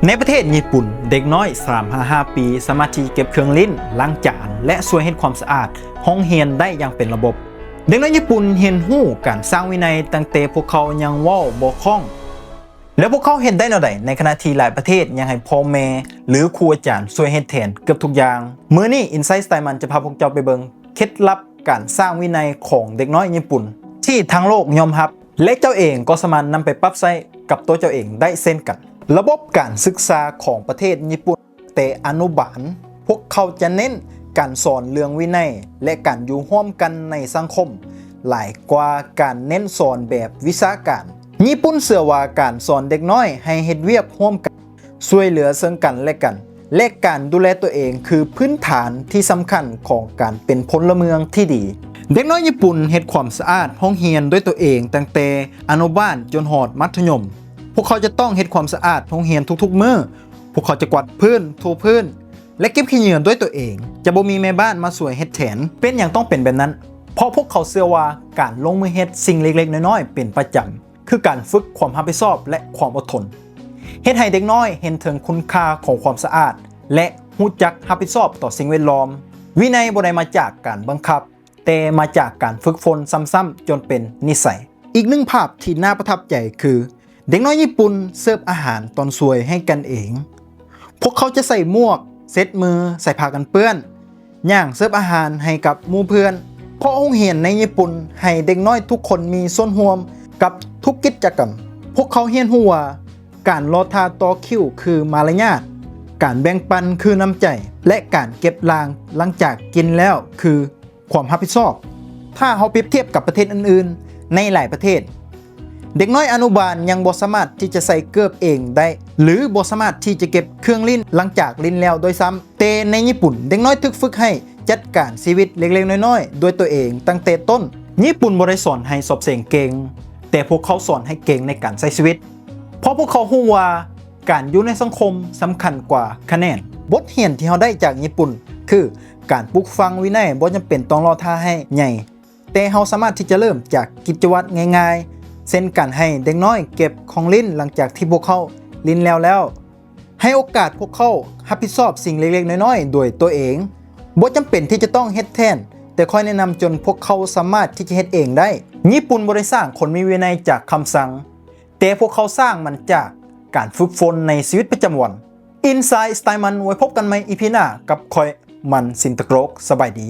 ໃນປະເທດຍີ່ປຸ່ນ, ເດັກນ້ອຍສາມຫາຫ້າປີສາມາດທີ່ເກັບເຄື່ອງຫຼິ້ນ, ລ້າງຈານ ແລະ ຊ່ວຍເຮັດຄວາມສະອາດຫ້ອງຮຽນໄດ້ຢ່າງເປັນລະບົບ. ເດັກນ້ອຍຍີ່ປຸ່ນຮຽນຮູ້ການສ້າງວິໄນຕັ້ງແຕ່ພວກເຂົາຍັງເວົ້າບໍ່ຄ່ອງ. ແລ້ວພວກເຂົາເຮັດໄດ້ແນວໃດ ໃນຂະນະທີ່ຫຼາຍປະເທດຍັງໃຫ້ພໍ່ແມ່ ຫຼື ຄູອາຈານຊ່ວຍເຮັດແທນເກືອບທຸກຢ່າງ? ມື້ນີ້ Insight Steinman ຈະພາພວກເຈົ້າໄປເບິ່ງເຄັດລັບການສ້າງວິໄນຂອງເດັກນ້ອຍຍີ່ປຸ່ນ ທີ່ທັງໂລກຍອມຮັບ ແລະ ເຈົ້າເອງກໍສາມາດນຳໄປປັບໃຊ້ກັບຕົວເຈົ້າເອງໄດ້ເຊັ່ນກັນ. ລະບົບການສຶກສາຂອງປະເທດຍີ່ປຸ່ນ ແຕ່ອະນຸບານ, ພວກເຂົາຈະເນັ້ນການສອນເລື່ອງວິໄນ ແລະ ການຢູ່ຮ່ວມກັນໃນສັງຄົມ ຫຼາຍກວ່າການເນັ້ນສອນແບບວິຊາການ. ຍີ່ປຸ່ນເຊື່ອວ່າການສອນເດັກນ້ອຍໃຫ້ເຮັດວຽກຮ່ວມກັນ, ຊ່ວຍເຫຼືອເຊິ່ງກັນແລະກັນ ແລະ ການດູແລຕົວເອງຄືພື້ນຖານທີ່ສຳຄັນຂອງການເປັນພົນລະເມືອງທີ່ດີ. ເດັກນ້ອຍຍີ່ປຸ່ນເຮັດຄວາມສະອາດຫ້ອງຮຽນດ້ວຍຕົວເອງຕັ້ງແຕ່ອະນຸບານຈົນຮອດມັດທະຍົມ. ພວກເຂົາຈະຕ້ອງເຮັດຄວາມສະອາດໂຮງຮຽນທຸກໆມື້. ພວກເຂົາຈະກວາດພື້ນ, ຖູພື້ນ ແລະ ເກັບຂີ້ເຫຍື້ອດ້ວຍຕົວເອງ, ຈະບໍ່ມີແມ່ບ້ານມາຊ່ວຍເຮັດແທນ. ເປັນຫຍັງຕ້ອງເປັນແບບນັ້ນ? ເພາະພວກເຂົາເຊື່ອວ່າການລົງມືເຮັດສິ່ງເລັກໆນ້ອຍໆເປັນປະຈຳ ຄືການຝຶກຄວາມຮັບຜິດຊອບ ແລະ ຄວາມອົດທົນ, ເຮັດໃຫ້ເດັກນ້ອຍເຫັນເຖິງຄຸນຄ່າຂອງຄວາມສະອາດ ແລະ ຮູ້ຈັກຮັບຜິດຊອບຕໍ່ສິ່ງແວດລ້ອມ. ວິໄນບໍ່ໄດ້ມາຈາກການບັງຄັບ, ແຕ່ມາຈາກການຝຶກຝົນຊ້ຳໆຈົນເປັນນິໄສ. ອີກໜຶ່ງພາບທີ່ໜ້າປະທັບໃຈຄື ເດັກນ້ອຍຍີ່ປຸ່ນເສີບອາຫານຕອນສວຍໃຫ້ກັນເອງ. ພວກເຂົາຈະໃສ່ໝວກ, ເຊັດມື, ໃສ່ຜ້າກັນເປື້ອນ, ຍ່າງເສີບອາຫານໃຫ້ກັບໝູ່ເພື່ອນ. ເພາະໂຮງຮຽນໃນຍີ່ປຸ່ນໃຫ້ເດັກນ້ອຍທຸກຄົນມີສ່ວນຮ່ວມກັບທຸກກິດຈະກຳ. ພວກເຂົາຮຽນຮູ້ວ່າ ການລໍຖ້າຕໍ່ຄິວຄືມາລະຍາດ, ການແບ່ງປັນຄືນ້ຳໃຈ ແລະ ການເກັບລ້າງຫຼັງຈາກກິນແລ້ວຄື ຄວາມຮັບຜິດຊອບ. ຖ້າເຮົາປຽບທຽບກັບປະເທດອື່ນໆ, ໃນຫຼາຍປະເທດ, ເດັກນ້ອຍອະນຸບານຍັງບໍ່ສາມາດທີ່ຈະໃສ່ເກີບເອງໄດ້ ຫຼື ບໍ່ສາມາດທີ່ຈະເກັບເຄື່ອງຫຼິ້ນຫຼັງຈາກຫຼິ້ນແລ້ວດ້ວຍຊ້ຳ. ແຕ່ໃນຍີ່ປຸ່ນ, ເດັກນ້ອຍຖືກຝຶກໃຫ້ຈັດການຊີວິດເລັກໆນ້ອຍໆດ້ວຍຕົວເອງຕັ້ງແຕ່ຕົ້ນ. ຍີ່ປຸ່ນບໍ່ໄດ້ສອນໃຫ້ສອບເສັງເກັ່ງ, ແຕ່ພວກເຂົາສອນໃຫ້ເກັ່ງໃນການໃຊ້ຊີວິດ. ເພາະພວກເຂົາຮູ້ວ່າການຢູ່ໃນສັງຄົມສຳຄັນກວ່າຄະແນນ. ບົດຮຽນທີ່ເຮົາໄດ້ຈາກຍີ່ປຸ່ນຄື ການປູກຝັງວິໄນບໍ່ຈຳເປັນຕ້ອງລໍຖ້າໃຫ້ໃຫຍ່, ແຕ່ເຮົາສາມາດທີ່ຈະເລີ່ມຈາກກິດຈະວັດງ່າຍໆ ເຊັ່ນ ການໃຫ້ເດັກນ້ອຍເກັບຂອງຫຼິ້ນຫຼັງຈາກທີ່ພວກເຂົາຫຼິ້ນແລ້ວແລ້ວ, ໃຫ້ໂອກາດພວກເຂົາຮັບຜິດຊອບສິ່ງເລັກໆນ້ອຍໆໂດຍຕົວເອງ. ບໍ່ຈຳເປັນທີ່ຈະຕ້ອງເຮັດແທນ, ແຕ່ຂ້ອຍແນະນຳຈົນພວກເຂົາສາມາດທີ່ຈະເຮັດເອງໄດ້. ຍີ່ປຸ່ນບໍ່ໄດ້ສ້າງຄົນມີວິໄນຈາກຄຳສັ່ງ, ແຕ່ພວກເຂົາສ້າງມັນຈາກການຝຶກຝົນໃນຊີວິດປະຈຳວັນ. Insight Steinman ໄວ້ພົບກັນໃໝ່ ອີ ພີ ໜ້າກັບຂ້ອຍ ມັນ ຊິນຕະໂກຣກ. ສະບາຍດີ.